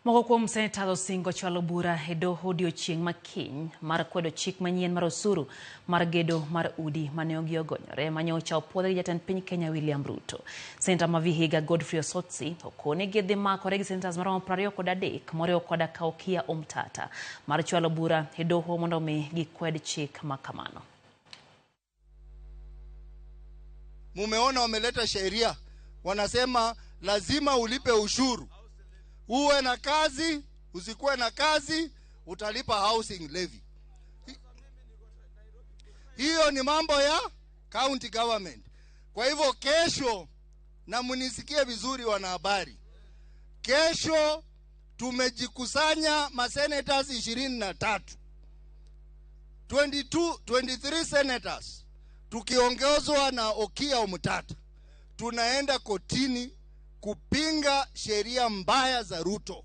Moko kuom senators osingo chwalo bura e doho odiochieng' ma kiny mar kwedo chik manyien mar osuru mar gedo mar udi mane ogi ogonyore manyocha opuodhi gi jatend piny Kenya William Ruto. Senata ma Vihiga Godfrey Osotsi okone gidhi makore gi senators maromo 23 moriwo koda ka Okiya Omtata mar chwalo bura e doho mondo mi gikwed chik ma kamano. Mumeona wameleta sheria, wanasema lazima ulipe ushuru, uwe na kazi usikuwe na kazi, utalipa housing levy. Hiyo ni mambo ya county government. Kwa hivyo kesho, na mnisikie vizuri wanahabari, kesho tumejikusanya masenators 23, 22, 23 senators tukiongozwa na Okiya Omtata, tunaenda kotini kupinga sheria mbaya za Ruto.